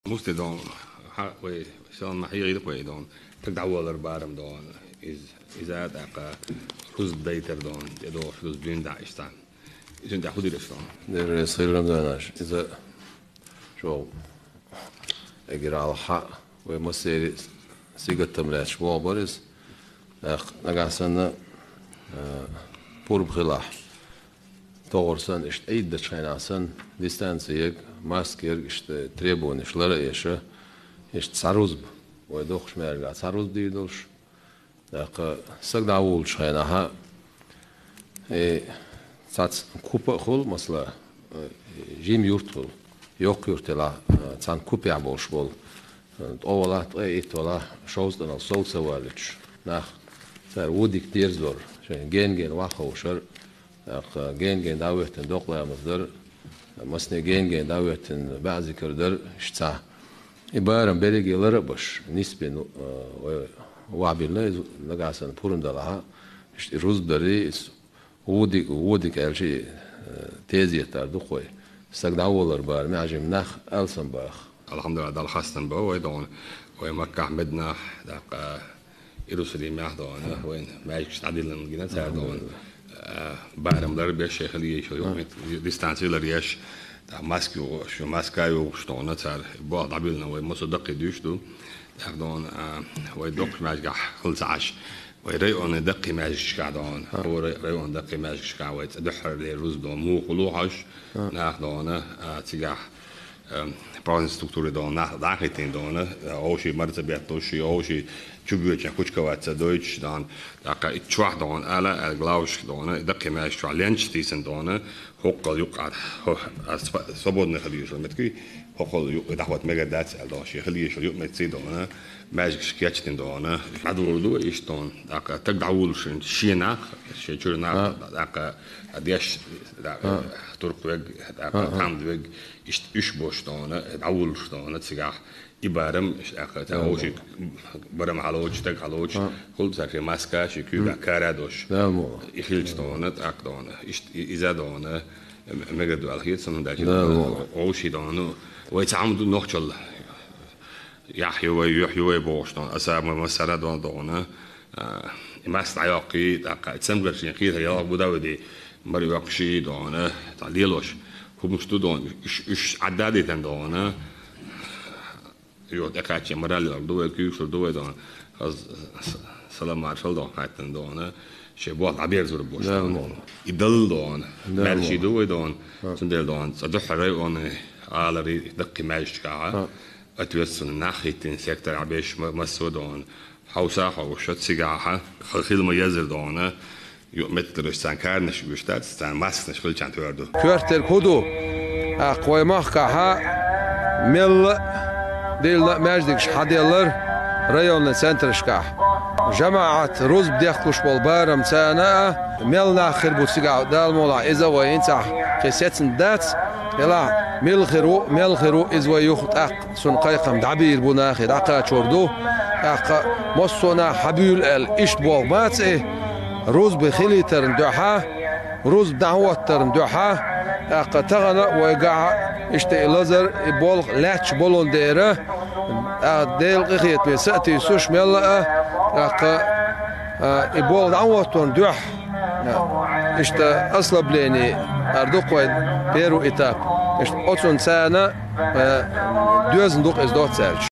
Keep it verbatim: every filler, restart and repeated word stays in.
Мусте дон, хьа, вай, селан ма хьийгӀира вай дон, таг дӀаволар барам дон, из, иза тӀаккха рузба дайтар дон, тӀедогӀуш рузба дуьйна дӀа иштта. Иза тӀа хӀу дираш дон? Деррес хир Рамзанаш, иза чӀоагӀа эгира алхьа, вай массери сигатам лаьцаш боху бар иза. ТӀаккха нагахь санна, а, пурба хилахь, тохар санна, иштта Ӏийд дечу хенахь санна, дистанци ерг, маска ерг, иштта требованеш лара а эша, иштта цхьа рузба, вай доккхачу маьждигехь цхьа рузба дийр долуш. ТӀаккха саг дӀавуллучу хенахьа, и цхьацца купа а хуьлу, масала, жима юрт хуьлу, йоккха юрт елахь, цхьана купехь болуш болу, ткъа валахь, ткъе итт валахь, шовзткъанал сов ца валлучу нах, цара вудик дерзор, шайн ген-ген вахховшар, тӀаккха ген-ген дӀахӀоьттина докъа ламаз дар, масане ген-ген дӀахӀоьттина баьӀзикар дар, иштта цхьа. И барам берриге лара а баш, нисбина, э, вай вахьабиллина, иза нагахь санна пурба далахьа, иштта и рузба дарий, иза вудик, вудик аьлча, и, э, тезетар ду-кх вай. Саг дӀаволар барам, жима нах алсам баха. Алхьамдулиллахь, Далла хастам бо вай догӀна, вай Маккахь, Мединахь, тӀаккха Иерусалимехь догӀна, вайн маьждигаш дӀадиллина гина цара догӀна. А, барам лар беш, шайх Ильяс, юкъаметтиг дистанци лар еш, тӀаккха маска йогӀуш, маска йогӀуш догӀна цара, болх дӀабиллина вай массо даккхий дуьйш ду. ТӀаккха догӀна, а, вай доккхачу маьждигехь хила ца Ӏаш, вай районный даккхий маьждигашкахь догӀна. Хьо рай-, районный даккхий маьждигашкахь вай цӀа дуьххьара лер рузба догӀна муха лохьаш, нах догӀна, а, цигахь Эм, праздник структури догӀна, нах дӀахӀиттина догӀна, э, овший марца бетталуш, и овший чубоьчехь кучка вац ца дойтуш догӀна, тӀаккха и чохь догӀна, ала, ала главшка догӀна, и даккхий маьждиг чохь ленчаш тийсина догӀна, хӀокхул юккъехь, хӀо-, а, сва-, свободный хила йиш йолу меттиг, хӀокхул юккъе дӀахӀотта мегар дац аьлла догӀна, шен хила йиш йолу юкъаметтиг догӀна, маьждигаш кечдина догӀна, дӀадолур ду вай иштта догӀна, тӀаккха таг дӀавуллуш шен нах, шен чуьра нах, тӀаккха деш, тӀаккха туркх вег, тӀаккха тхьамда вег, Иштта уьш болуш догӀна, дӀавуллуш догӀна цигахь, и барам, иштта, тӀаккха, ца вовшийн барам хьалоцуш, таг хьалоцуш, хӀулда цара шен маска, шен куьйгахь кара а долуш. И хилча догӀна, тӀаккха догӀна. Иштта и-, иза догӀна, м-, мегар ду аьлла хета суна, хӀунда аьлча вовшийн догӀна, ну, вай цхьа хӀума ду нохчалла. Яхь ю вай, юьхь ю вай бохуш догӀна, аса ма-, массара а догӀна, догӀна. А, и маска дӀайоккхий, тӀаккха и цамгарш шен кхетар ялх бу да вай де, мара йоккхуший догӀна, цхьа лелош хӀуманаш ду догӀна, уьш, уьш Ӏадда а дитина догӀна. Йо, тӀекхаьчча мара лелар ду вай, куьйгаш лур ду вай догӀна. Хаза с-, с-, салам маршалла догӀна хаьттина догӀна. Шен болх дӀаберзур бу шуна. И далла догӀна. Маьрший ду вай догӀна. Цундела догӀна, цкъа дуьххьара районный аларий даккхий маьждигашкахьа. Ответственный нах хӀиттина, сектор Ӏабеш ма-, массо а догӀна. Хьовса а хьовша, цигахьа, ха-, хила ма-еззара догӀна, юкъаметтиг лараш царна каранаш оьшуш дац, царна масканаш хилчарна тхоьру ду. Коьртаниг хӀун ду? ТӀаккха вай махкахьа мелла а, дилла а маьждигаш хьаделлар районный центрашкахь. ЖамаӀат рузба дехкалуш болу барам царна а, мел нах хир бу цигахь, Дала мукъ лахь, иза вай хӀинцахь кхин сецна дац, делахь, мила хир ву, мел хир ву, иза вай юха тӀаккха. Цунна кхайкхам дӀабийр бу нахе, дӀакхачор ду. ТӀаккха массо а нах хьабуьйлу аьлла, иштта болх бац и, рузба хилийтарна дуьхьа, рузба дӀахӀоттарна дуьхьа, тӀаккха тахана а вайгахьа иштта и лазар, и болх лаьтташ болун дера, тӀаккха Делан къинхетаме са а тийсуш мелла а, тӀаккха, а, и болх дӀахӀоттарна дуьхьа, а, иштта ослабление, ара ду-кх вай первый этап, иштта оцунна царна, а, доьзна ду-кх иза доцца аьлча.